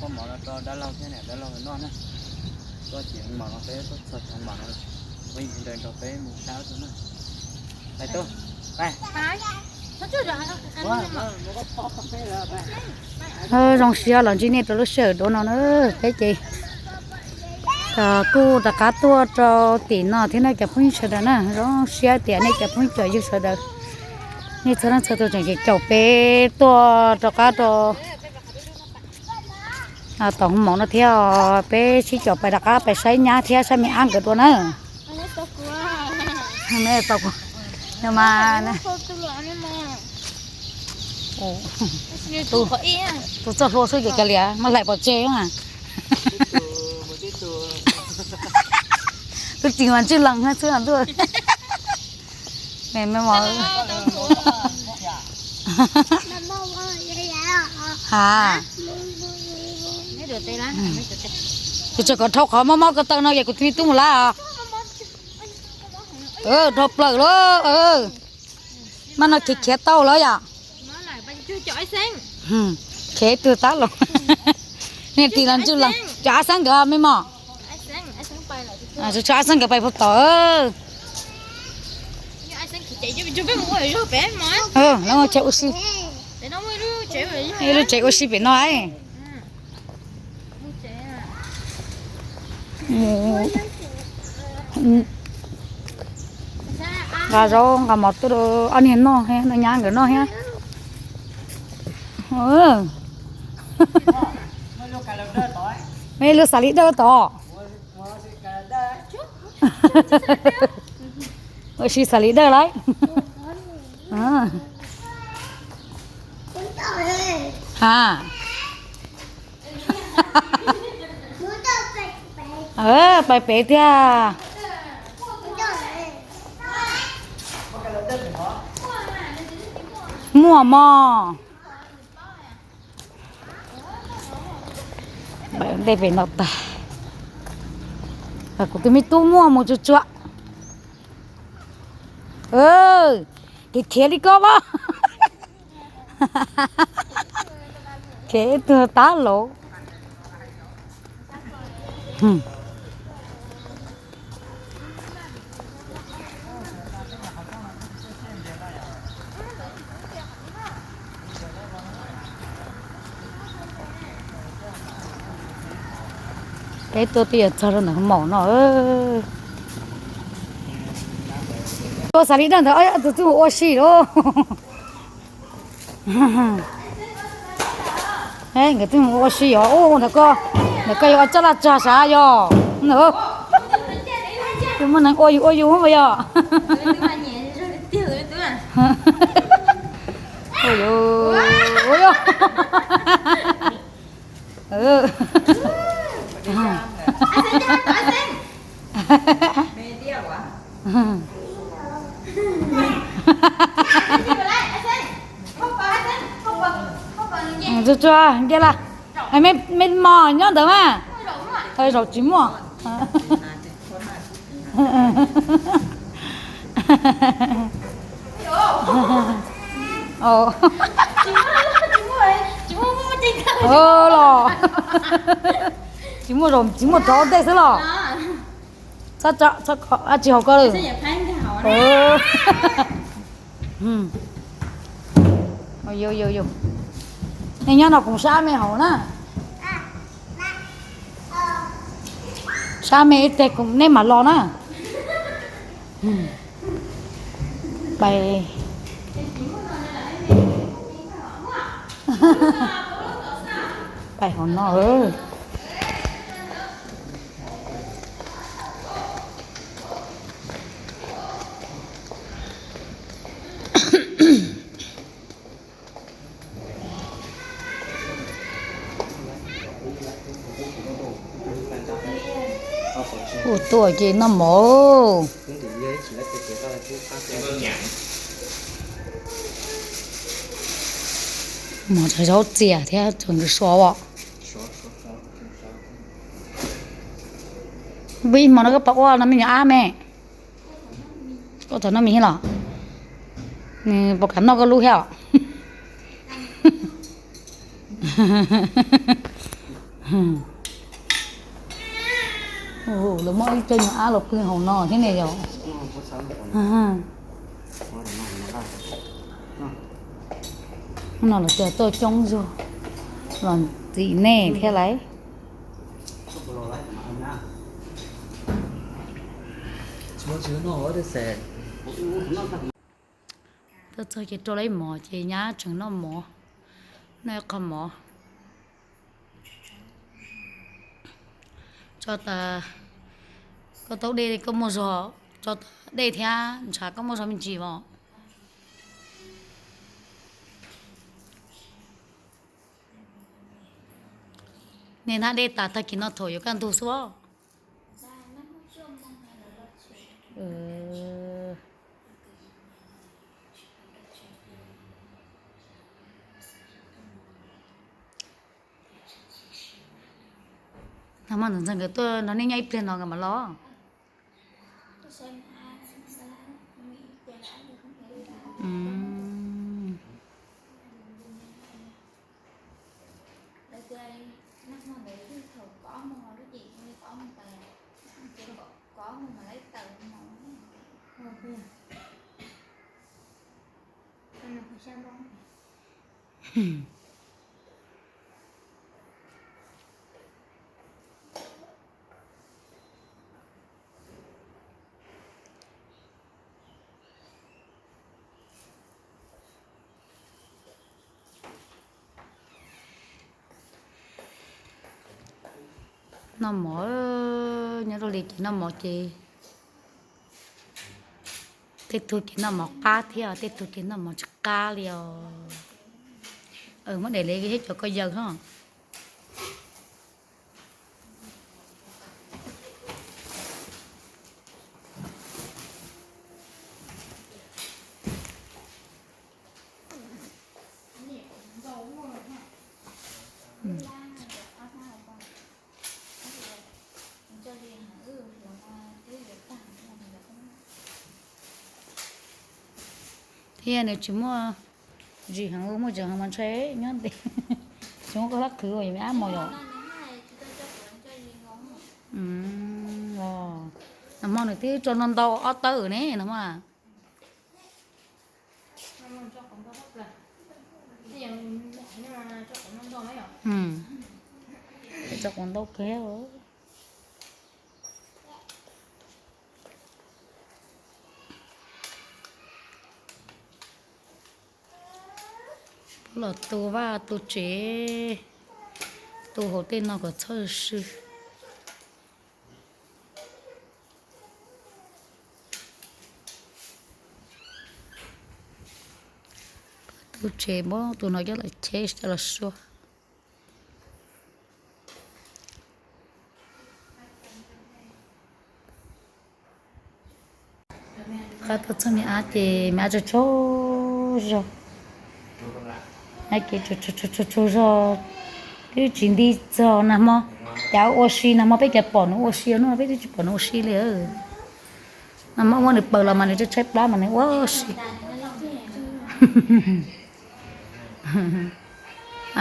Koj mov no rau dab laug thiab niam dab laug noj na. Koj tsis hoo mov no peb tuaj txog cov hoo mov no, phooj ywg sawv daws nrog peb mus sab tuaj na. Pais tuaj. Zoo siab los ntsib nej rau lub sij hawm duab no na. Peb ces kuj rov qab tuaj rau tim no thiab nej cov phooj ywg sawv daws na. Zoo siab tias nej cov phooj ywg sawv daws, nej txhua leej txhua tus tseem caum peb tuaj rov qab rau tom hoo maum no thiab. Peb sib caum pais rov qab pais saib nyab thiab saib me ab nkawd dua na. Tus txoj hlua xwb ces kav liam, muab hlais pov tseg. Tus tsis mas ntswj lees xwb ntuj. Ha, kuv tseem kom dhau qhov mob mob ko taw no es kuv tus me tub mus lawm os. Dhau plaws lawm. Mas no khiav khiav tau lawm yom. Khiav twg tab los. Nej tis los ntswj lees, cov ab xeeb nkawd me mos. Tsuas ab xeeb nkawd pais puag tom. Lawv ua tsev ua si, ib lub tsev ua si pem no. Nqa zaub nqa mov tuaj rau ob niag noj thiab, noj nyab nkawd noj thiab. Muaj ib lub xas li dawb tod. Ua si xas li dawb lauj. Ha, pais pem tiag. Muaj mog. Pais ua ntej pem no tag. Kuv tus me tub muaj mus tsuag tsuag. Khiav khiav li koj mas. Khiav ib tug tab laus. Peb tuaj twb yuav txog rau ntawm hoo maum no. Tuaj xas li dawb ntawd tus twb mus ua si lauj. Nkawd twb mus ua si os. Ntawm ko, ntawm ko yog ua coj laj tsag sav yog. Muaj neeg ua yus ua yus yog. Tsuag tsuag nce lawm. Me mos nyob ntawd mas. Zaum tsis muaj. Los tsis muaj, tsis muaj rov ntej xwb los. Tsis haum koj lawm. Nej nyob no kuv sab me hauv na. Sab me ib teg nej mam los na. Pais, pais hauv no. Ua tuaj ces noj mov. Mov zaub txias thiab txhua ntawd suav os. Peb hmo no koj pom ua no me nyuam ab me. Koj txawm noj mis thiab los? Nws puas kam noj koj lub thiab os? Lawv muab ib co nyuag ab los pw hauv no thiab ne yom. No los tias tuaj coob zog los ntxim nej thiab lauj. Tuaj txog ces rau lawv mov ces nyab tseem noj mov, noj ib qho mov. Tso tas koj taub dej koj muaj zog, tso tas dej thiab ntshav koj muaj zog me ntsis os. Nej hnab dej tas tag kis no thaum yuav kaj ntug xwb os. Nag hmo ntxawm nkawd tuaj nrog nej nyob ib pliag no nkawd mam los. Noj mov, nyob rau li ces noj mov ces tej tug ces noj mov qab thiab tej tug ces noj mov tsis qab li os. Muab daim le thiab cov koj yaws hos. Thiab nws tsis muaj zis heev, muaj zis heev mas ntshai nyob ntev. Tsis muaj koj hlab qhwv ua me ab mos yom. Nag hmo nws twb tso ntau ntau ob tawb ne nag hmo. Tso quav ntau kawg. Los tu vaj tu tsev, tu hauv tej no kom txhob sw. Tu tsev muab tus no coj los cheb coj los sua. Qab tuaj txog me ab ces me ab tsaug tsaug zog, ab ces tsaug tsaug zog, twb tsis nti txog nag hmo. Cas ua si nag hmo peb cas pom nws ua si, hnub no peb twb tsis pom nws ua si li. Nag hmo muab nws paws los mas nws tshaib tshaib plab mas nws ua si.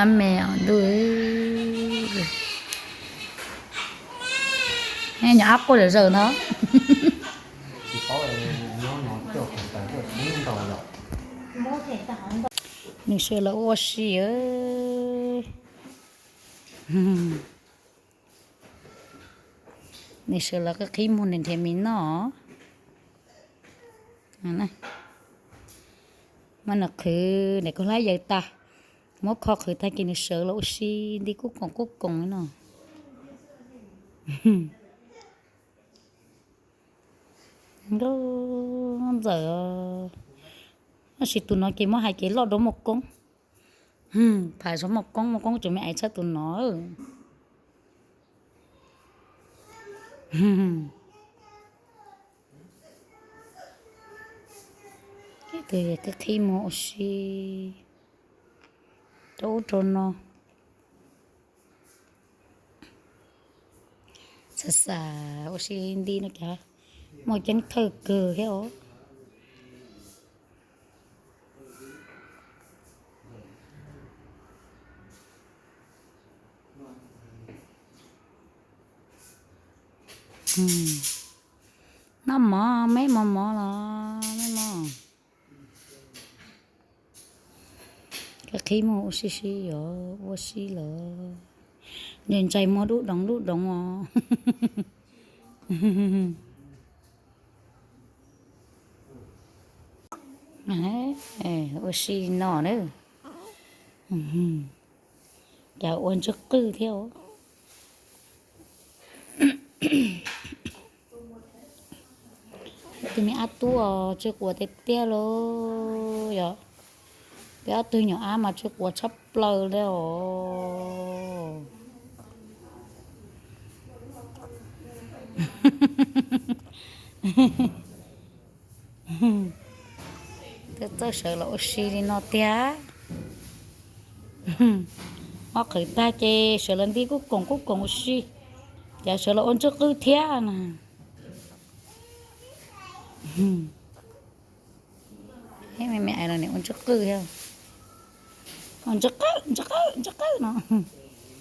Ab me ntuj, nyuam ab quaj zom zaws no. Nws sawv los ua si. Nws sawv los qhib muag nrhiav mis noj. Muab nws qhwv nws koj hlab yaws tas, muab kho qhwv tag ces nws sawv los ua si nti kuj koom kuj koom li no. Nkauj ntxawm, tab sis tus no ces muab hais ces loj dua Muaj Koob. Pham zog Muaj Koob, Muaj Koob tseem me aiv tshaj tus no. Tus yog qhib muag ua si rau ub rau no. Xav xav ua si nti no cas muaj ceeb thawj kawg thiab os. Noj mov, meb mov mov los meb mov. Koj qhib muag ua si si, yog ua si lawm. Ntsais ntsais muag dub doov dub doov os. Ua si no na. Cas ua ntswg qwj thiab. Tus me ab tub tsw quav tiag tiag lauj yom. Peb ob tug nyuam ab mas tsw quav tshaj plaws li os. Twb txawj sawv los ua si li no tiag. Ob qhwv tag ces sawv los nti kuj koom kuj koom ua si, ces sawv los ua ntswg qwj thiab na. Me me ais los nim ua ntswg qwj thiab. Ua ntswg qwj, ntswg qwj, ntswg qwj no.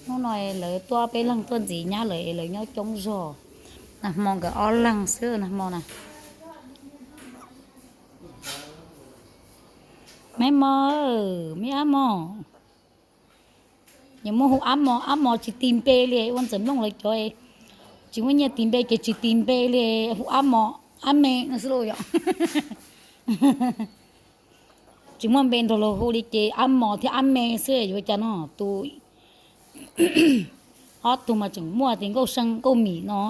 Hnub no lawv tuaj peb leeg tuaj ntxiv nyab lawm es lawv nyob coob zog. Nag hmo nkawd ob leeg xwb nag hmo na. Meb mos, me ab mos. Nyias muaj hu ab mos, ab mos tsis tis npe li, ua ntxawm nplooj lawv cov tsis muaj nyiaj tis npe ces tsis tis npe li, hu ab mos, ab me no xwb lauj yom. Tsis muaj npe nrog luag hu li ces ab mos thiab ab me xwb yuav cas no. Tus ob tug mas tseem muaj tis nkauj see nkauj mim no.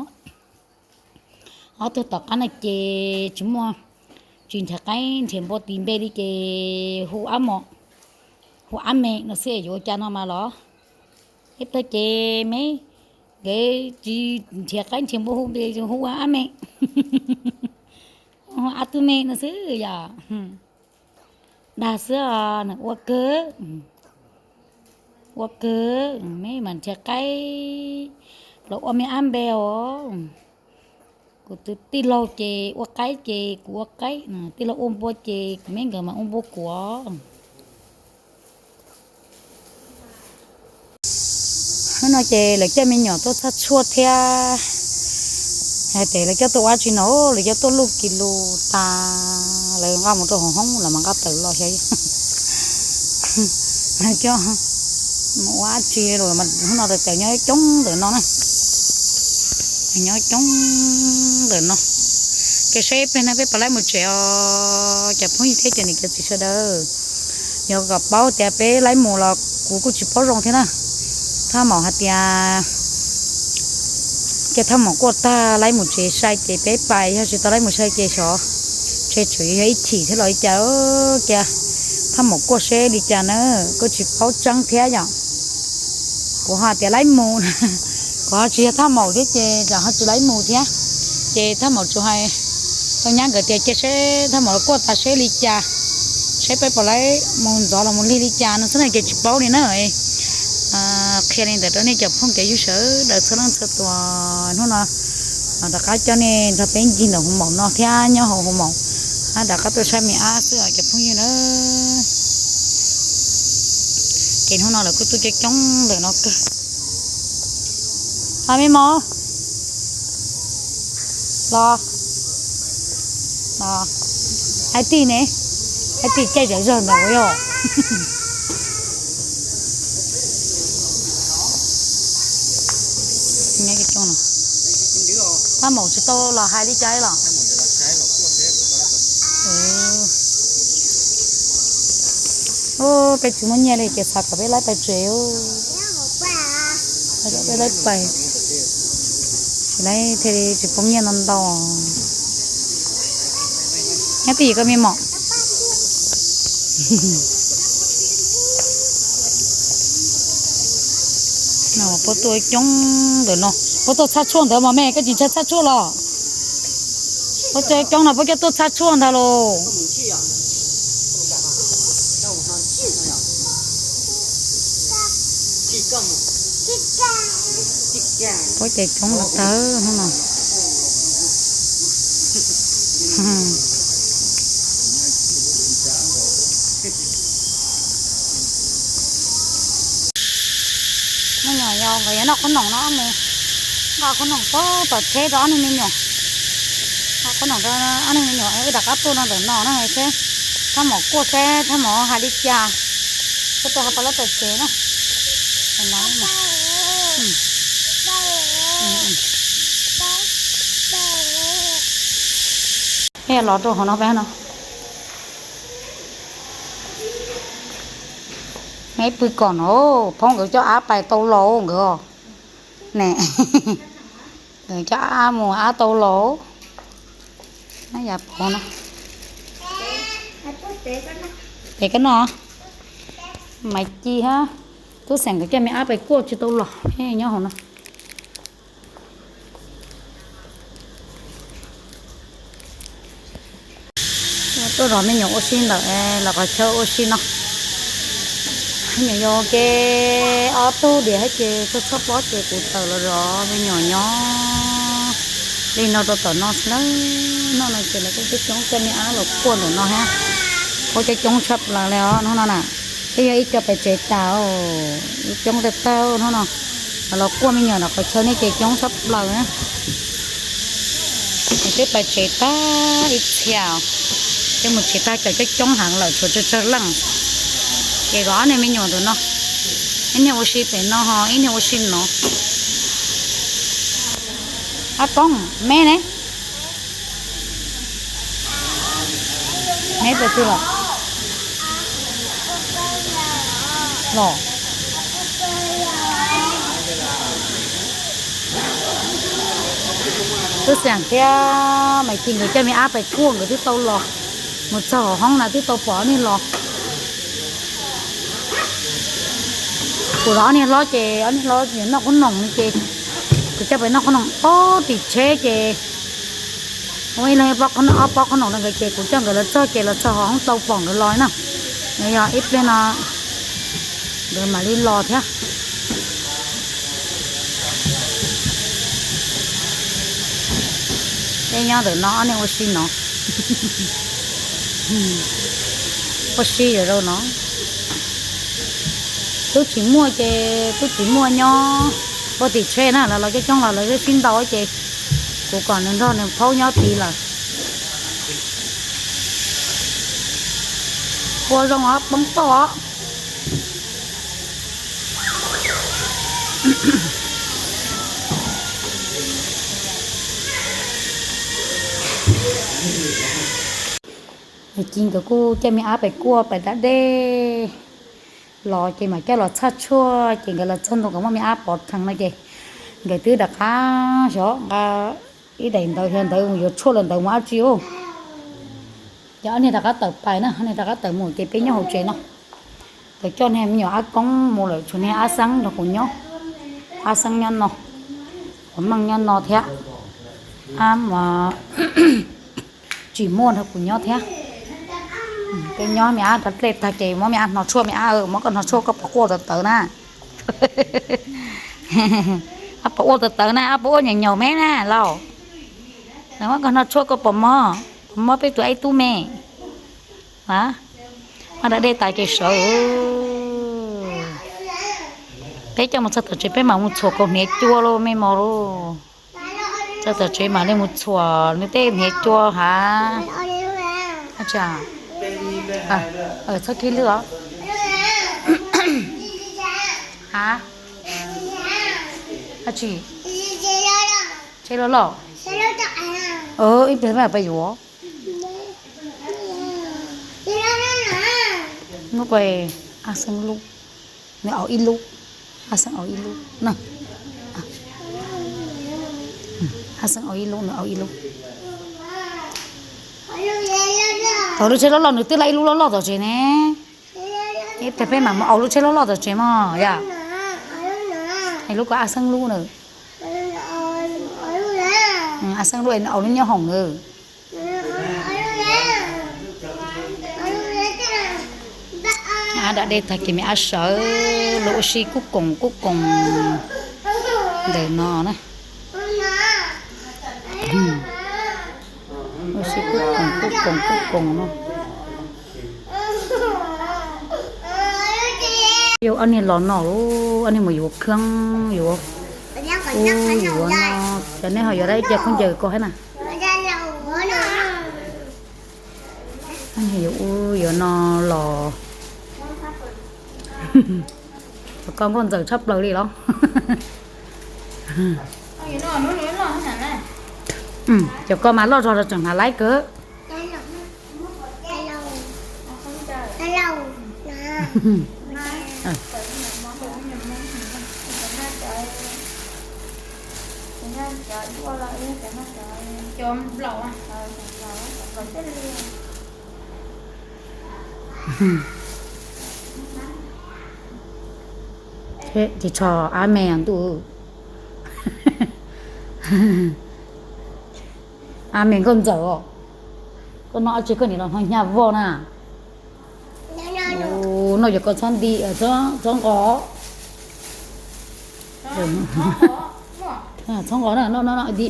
Ob tug tom qab no ces tsis muaj, tsis nrhiav qaib nrhiav npua tis npe li ces hu ab mos, hu ab me no xwb yuav ua cas no mas los. Ib tag ces me nkawd tsis nrhiav qaib nrhiav npua hu npe hu ab me, hu ab tug me no xwb yom. Dag xwb os, ua kawg, ua kawg, me mas nrhiav qaib los ua me ab npe os. Kuv tus tij laug ces ua qaib ces kuv ua qaib, tij laug ua npua ces kuv me nkawd mas ua npua kuv. Hnub no ces lawv coj me nyuam tuaj txhaj tshuaj thiab. Hais tias lawv coj tuaj ua dab tsi no, lawv coj tuaj luj kis lus tas, lawv nqa mus rau hauv hoob los mas nqa tawm los xyov. Lawv coj mus ua dab tsi los mas hnub no tawm tawm nyob coob ntawm no na. Nyob coob ntawm no. Ces saib peb na peb puas laib mus tsev os cov phooj ywg thiab cov niam cov txiv sawv daws. Yog kom paub tias peb laib mus los kuv kuj tsis paub zoo thiab na. Thaj maum hais tias, ces thaj maum kuaj tag laib mus tsev sai ces peb pais, yog tsis tau laib mus sai ces xyov, ntshe tseem yog ib chim thiab los li cas. Cia thaj maum kuaj seb li cas na, kuj tsis paub tseeb thiab yom. Kuv ho tias laib mus, kuv ho tsis yog thaj maum thiab ces tsam ho tsis laib mus thiab. Ces thaj maum tsuas hais rau nyab nkawd tias cia seb thaj maum los kuaj tas seb li cas, seb peb puas laib mus ntxov los mus lig li cas no xwb na, ces tsis paub li na. Qhia li ntawd rau nej cov phooj cov ywg sawv daws txhua leej txhua tus. Hnub no rov qab coj nej nrog peb ncig ntawm hoo maum no thiab nyob hauv hoo maum, rov qab tuaj saib me ab xwb os cov phooj ywg na. Ces hnub no lawv kuj tuaj coob coob ntawm no kawg. Hais me mos los, hais tij ne, hais tij caij zom zaws ntawd yog. Thaj maum tsis tau los hais li cas los. Peb tsis muaj nyiaj li ces xav kom peb laib pais tsev. Peb laib pais, tsis laib thiaj li tsis poob nyiaj ntau ntau. Nyob twj ywm koj me mom. Puab tuaj coob ntawm no, puab tuaj txhaj tshuaj ntawd mas me, koj tsis ntshai txhaj tshuaj los? Puab tuaj coob no puab coj tuaj txhaj tshuaj ntag los. Puab ces coob tawv hnub no. Nyob nyob yog nkawd yuav noj qhob noom no mus. Nqa qhob noom pog tom tsheb rau ob niag me nyuam. Nqa qhob noom rau ob niag me nyuam, wb rov qab tuaj no ntawm no na seb, thaj mom kuaj seb thaj mom hais li cas. Peb tuaj hais pog lab tom tsev na. Los rau hauv no peb no. Neb pw kom no, phauj nkawd coj ab pais tau los nkawd os. Ne, nkawd coj ab mus ab tau los. Nab yam pov no. Pem koj no, Maiv Ci hab Tub Xeem nkawd coj me ab pais kuaj tsis tau los, nyob hauv no. Tuaj zov me nyuam ua si ntawm lawv qhov chaw ua si no. Me nyuam yog ke ob tug diam hab ces txog txog pob ces kuv tawm los zov me nyuam nyob li no rau tom no xwb na. Hnub no ces lawv kuj coob coob coj me ab los kuaj ntawm no hab. Kuj coob coob tshaj plaws li os hnub no na. Peb yog ib co pais tsev tas, ib coob tag tag hnub no. Los kuaj me nyuam los qhov chaw nej ces coob tshaj plaws na. Twb pais tsev tag ib txhia, twb mus tsev tag cov coob coob heev lawm tshuav tsawg tsawg leej. Ces zov ob niag me nyuam ntawm no, ib niag ua si pem no ho ib niag ua si no. Ab Poob, me ne, me pes twg lawm? Los, Tub Xeem thiab Maiv Ci nkawd coj me ab pais kuaj nkawd twb tau los, mus txog hauv hoob na twb tau pom ob niag los. Kuv zov ob niag hlob ces ob niag hlob yuav noj qhob noom no ces kuv coj pais noj qhob noom pob tim tsheb ces ua ib leeg ob pob qhob noom no nkawd ces kuv coj nkawd los txog ces los txog hauv hoob tau pom nkawd los na. Yog ib pliag no nkawd mam li los thiab. Peb nyob ntawm no ob niag ua si no, ua si yam rau no. Tub tsis muaj ces tub tsis muaj nyob puag tim tsheb na, lawv los coob coob los lawv sib ntaus ces kuv kom nws nrog nws phaub nyob tid lawm. Ua zoo os Poob Pauj os. Nws ci nkawd kuj coj me ab pais kuaj pais da dej los ces mam coj los txhaj tshuaj ces nkawd los txog ntua nkawd muaj me ab pov theev no ces nkawd twb rov qab xyov nqa ib daim ntawv xyov ntawv mus yuav tshuaj los ntawv mus dab tsi ub. Ces ob niag rov qab tawm pais na, ob niag rov qab tawm mus ces peb nyob hauv tsev no. Tawm coj niag me nyuam Ab Koob mus lawm tshuav niag Ab Xeeb nrog kuv nyob. Ab Xeeb nyob no, Huv Meej nyob no thiab. Ab, tsis muaj nrog kuv nyob thiab. Peb nyob me ab rov dlej tag ces muab me ab hno tshuaj, me ab, muab koj hno tshuaj koj puas quaj tawv tawv na. Ab puas quaj tawv tawv na, ab puas quaj nyaum nyaum me na lauj? Muab koj hno tshuaj koj puas mob, puas mob peb tus aib tub me? A, muab da dej tas ces sawv. Peb coj mus txog tom tsev peb mam mus txhuam kaus hniav cua lauj me mos lauj. Txog tom tsev mam li mus txhuam nws tej hniav cua hav. Txhob khib lwj os. A, dab tsi? Tsheb loj loj. Ib pliag peb yuav. Muab pais, Ab Xeeb lub, nws au ib lub, Ab Xeeb au ib lub na. Ab Xeeb au ib lub, nws au ib lub. Au lub tsheb loj loj, nws twb laib ib lub loj loj tom tsev ne. Ib pliag peb mam mus au lub tsheb loj loj tom tsev mog yom. Hais lub ko Ab Xeeb lub na. Ab Xeeb lub es nws au lub nyob hoom na. Ab da dej tag ces me ab sawv los ua si kuj koom kuj koom ntawm no na. Ua si kuj koom kuj koom kuj koom no. Yog ob niag los no, ob niag mus yuav kheeb yuav. Ub, yuav no, cov nej ho yuav dab tsi khaub ncaws ko thiab na? Yuav ub, yuav no los. Cov ko nkauj ntxawm tshaj plaws li los. Cov ko mas loj zog los tseem hnav laib kawg. Ces tso ab me ntuj. Ab me nkauj ntxawm os. Koj noj dab tsi koj nim los hnov hnyav vog na? Noj cov ko txhob nti, txhob nqos. Txhob nqos na, noj noj noj di.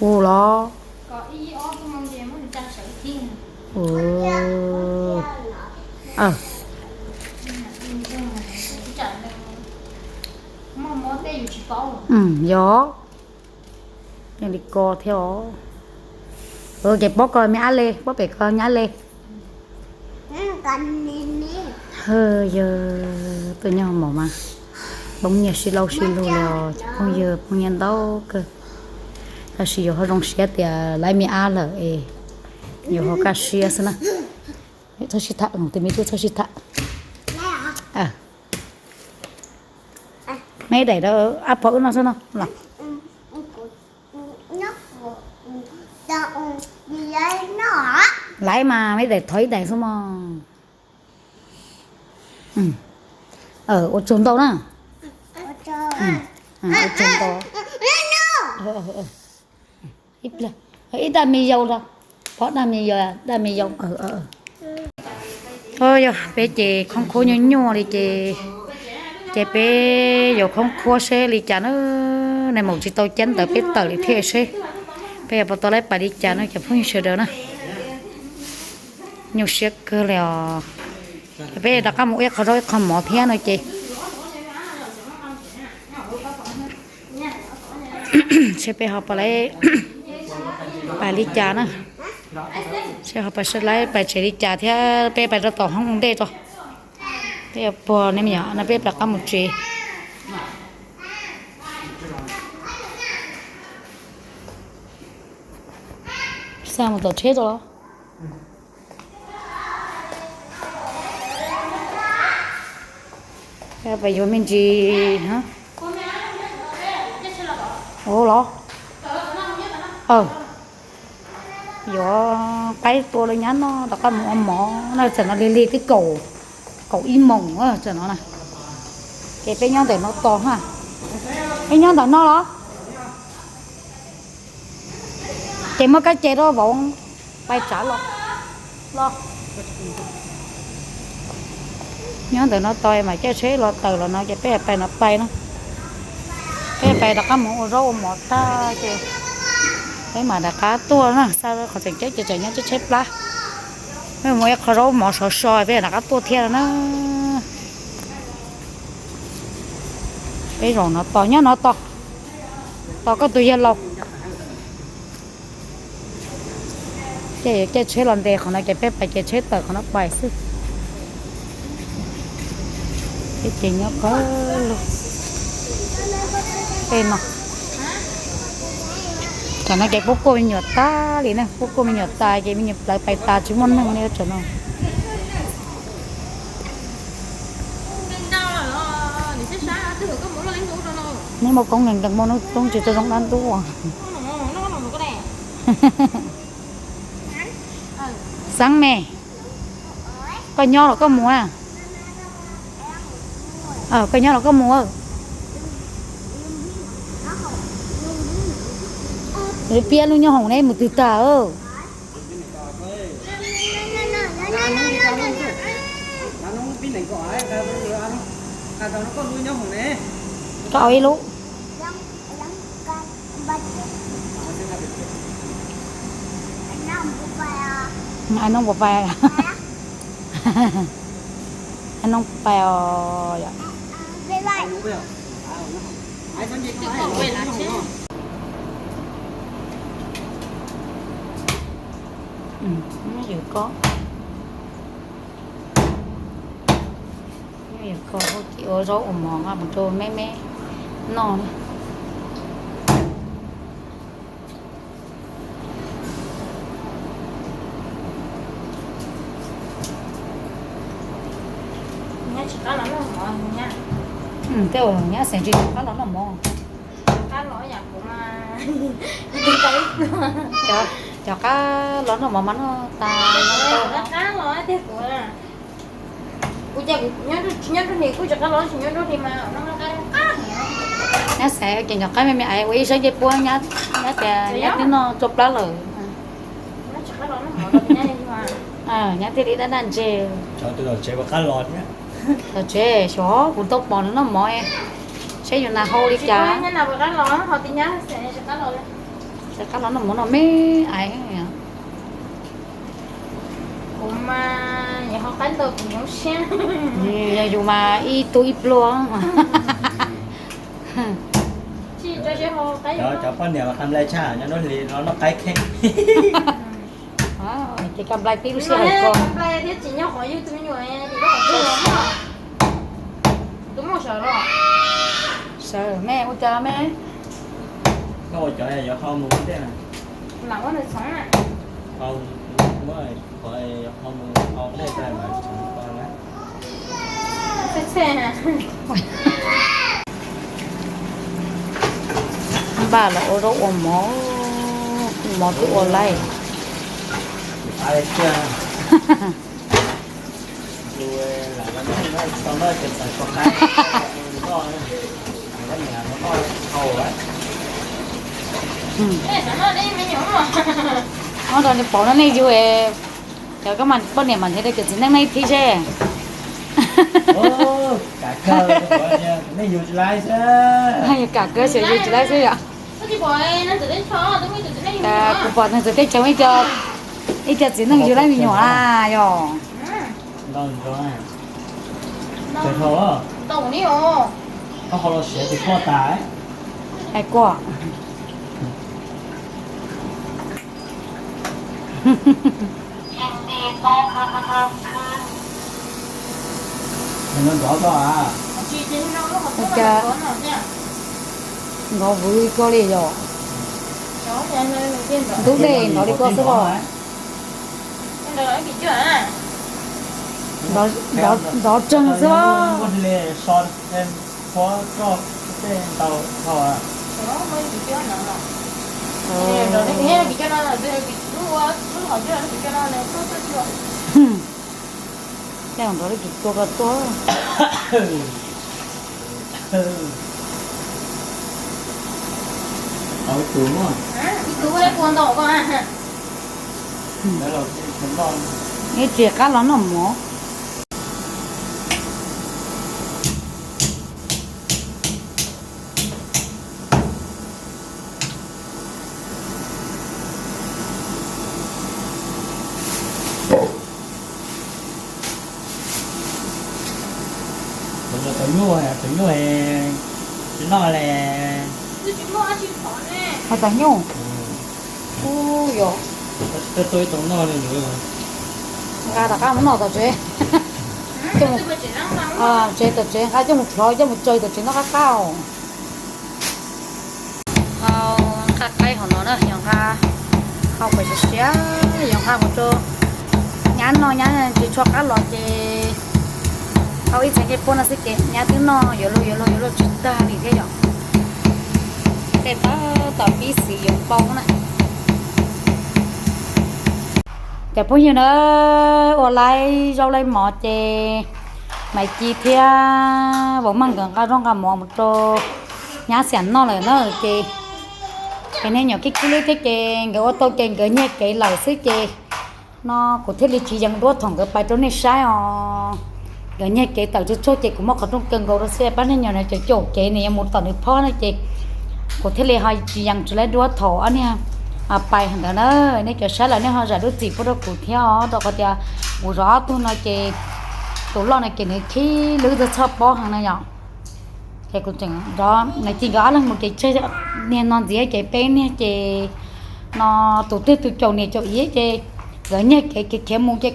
Ua los. Yog, yog li ko thiab os. Ces pob ko me ab le, pob pem ko nyab le. Yawg tuaj nyob hauv mom mas poob nyiaj sib laub sib lug li os cov phooj ywg, poob nyiaj ntau kawg. Tab sis yuav ho zoo siab tias lawv me ab lawm es yuav ho kaj siab xwb na. Txhob sib tham, tus me tub txhob sib tham. Meb daim rau ab pog wb noj xwb no los. Laiv mas meb daim thov ib daim xwb mog. Ua tsaug ntau na. Ua tsaug ntau. Ib daj me yau los, pov daj me yau, daj me yau. Yog peb ces khoob khuab nyuaj nyuaj li ces, ces peb yuav khoob khuab seb li cas na. Nais maum tsis tau ceeb ntawd peb tawm li thiaj seb peb yuav puas tau laiv pais li cas no cov phooj ywg sawv daws na. Nyuaj siab kawg li os. Peb rov qab mus ua ib qho zaub ib qho mov thiab no ces seb peb ho puas laiv pais li cas na. Seb ho puas laiv pais tsev li cas thiab peb pais rau tom hoob ua ntej tso. Peb yuav puag ne me nyuam no peb rov qab mus tsev. Xa mus tom tsheb tso los. Peb yuav me ntsis los. Yuav qaib tua rau nyab noj rov qab mus ua mov na, txawm no lig lig twb kaum, kaum ib moos txawm no na. Ces peb nyob ntawm no tos ha. Peb nyob ntawm no los. Ces muab kab ce rau vauv pais tsav los. Los. Nyob ntawm no tos mam caij tsheb los tawm los no ces peb pais no pais na. Peb pais rov qab mus ua zaub ua mov tag ces peb mam rov qab tuaj na, xa qhov tseem ceeb ces tseem nyob tsheb plab. Peb mus ua qho zaub mov sov so peb rov qab tuaj thiab na. Peb zaum no tos, nyob no tos, tos koj tus yawg laus. Ces caij tsheb los ntes qhov no ces peb pais ces tsheb tawm qhov no pais xwb. Peb ces nyob qab lug tej no. Tam no ces puab kuaj me nyuam tag li na, puab kuaj me nyuam tas ces me nyuam plawv pais tas tsis muaj neeg li tam no. Neb muaj koob nkees muaj hnub toob tsis tau zoo dab ntub. Xeeb me, koj nyob los koj mus na? Koj nyob los koj mus? Piab lub nyob hoom ne mus twg tag? Koj ib lub. Ai noj puas pais? Ai noj puas pais os yom? Yus ko, yus ko ces ua zaub ua mov nqa mus rau me me noj. Tej uas nyab xeem tsis rov qab los noj mov. Rov qab los noj mov mas noj tas. Nyab xav ces rov qab me me ais ua ib sab ncej puab nyab, nyab tias nyab twb noj tsau plab lawm. Nyab thiaj li dab dab ntseg. Tom tsev xyov kuv tau pom nws noj mov, saib yus nas hau li cas. Rov qab los noj mov no me ais. Yog yus mas ib tug ib pluag. Cov poj niam mas qab nplai tshaj nyob nruab hlis no noj qaib kheej. Ces kab nplai tib lub sij hawm ko. Sawv me ua cas me. Koj ua cov yuav hau mus ntej na. Npaj los ua zaub ua mov, mov twb ua laij. Ob rau li pauv no nej yug, cov koj mas poj niam mas nrhiav rau cov txiv neej nej thib seb. Kam kawg xyov yug tsis laib xwb yom. Kuv pom neeg txawv teb chaws ib co txiv neej yug laib me nyuam a yog. Hais kuv. Nkov vwv li koj li yog. Ntub dej ntov li koj xwb os. Ntov tseeg xwb os. Tej ntawd lub kis tua ko tuaj. Ib tsis qab los noj mov. Tus nyuj, tus nyuj tsis noj li. Ho tus nyuj. Ub yog. Nqa tom qab mus noj tom tsev. Tsev tom tsev nqa coj mus plhov coj mus tsaws tom tsev noj qab qab. Hau nqa qaib hauv no na, yog nqa hau kom siav siav, yog nqa mus rau nyab noj, nyab tsis tshua qab los ces hau ib txhais ncej puab no xwb ces nyab twb noj yuav luag yuav luag yuav luag tsis tag li thiab yom. Tej tab tom pib xis yuav npau na. Cov phooj ywg na, ua laib zaub laib mov ces Maiv Ci thiab Vauv Maj nkawd nqa zaub nqa mov mus rau nyab xiam noj lawm na ces peb nej nyuam kib kib lub thiab ces nkawd ua tau ces nkawd nyiag kev lawm xwb ces no kuv thiaj li tsis yees duab thaum nkawd pais rau nej saib os. Nkawd nyiag kev tawm tsug tshuaj ces kuv muab qhov rooj kaw nkaus rau xwb, pab nej nyuam na cov caum kev nws yuav mus tom nws phob na ces kuv thiaj li ho tsis yees tsis laib duab thaum ob niag pais heev ntawd na. Nej cov saib lawm nej ho zam lub txim pub rau kuv thiab os, rau qhov tias kuv zov ob tug no ces tus loj no ces nws khib lwb txog txhoj pob heev na yom. Ces kuv tseem zov nws ci nkawd ob leeg mus ces tseg niag no ntxiv ces peb niag ces no tus twg tus caum niam caum txiv ces nkawd nyiag kev khiav khiav mus ces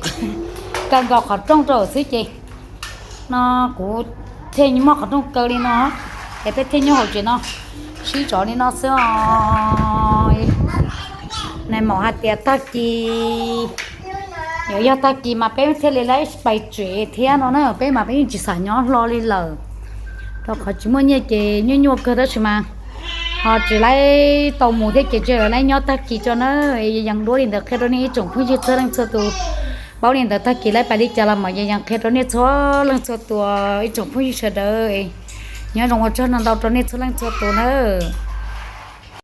kaw nkaus qhov rooj rau xwb ces no kuv thiaj muaj qhov rooj kaw li no, ces peb thiaj nyob hauv tsev no sib zov li no xwb os. Nais maum hais tias tag kis, yuav yog tag kis mas peb thiaj li laib pais tsev thiab no na, peb mas peb yeej tsis xav nyob hlo li lawm, rau qhov tsis muaj nyiaj ces nyuaj nyuaj kawg tab sis mas ho tsis laib tau mus thiab ces tsis laib nyob tag kis tso na. Yees duab li ntawd qhia rau nej ib tsoom phooj ywg txhua leej txhua tus paub li ntawd, tag kis laib pais li cas los mas yees qhia rau nej txhua leej txhua tus, ib tsoom phooj ywg sawv daws. Nyob zoo, ua tsaug ntau ntau rau nej txhua leej txhua tus nawb.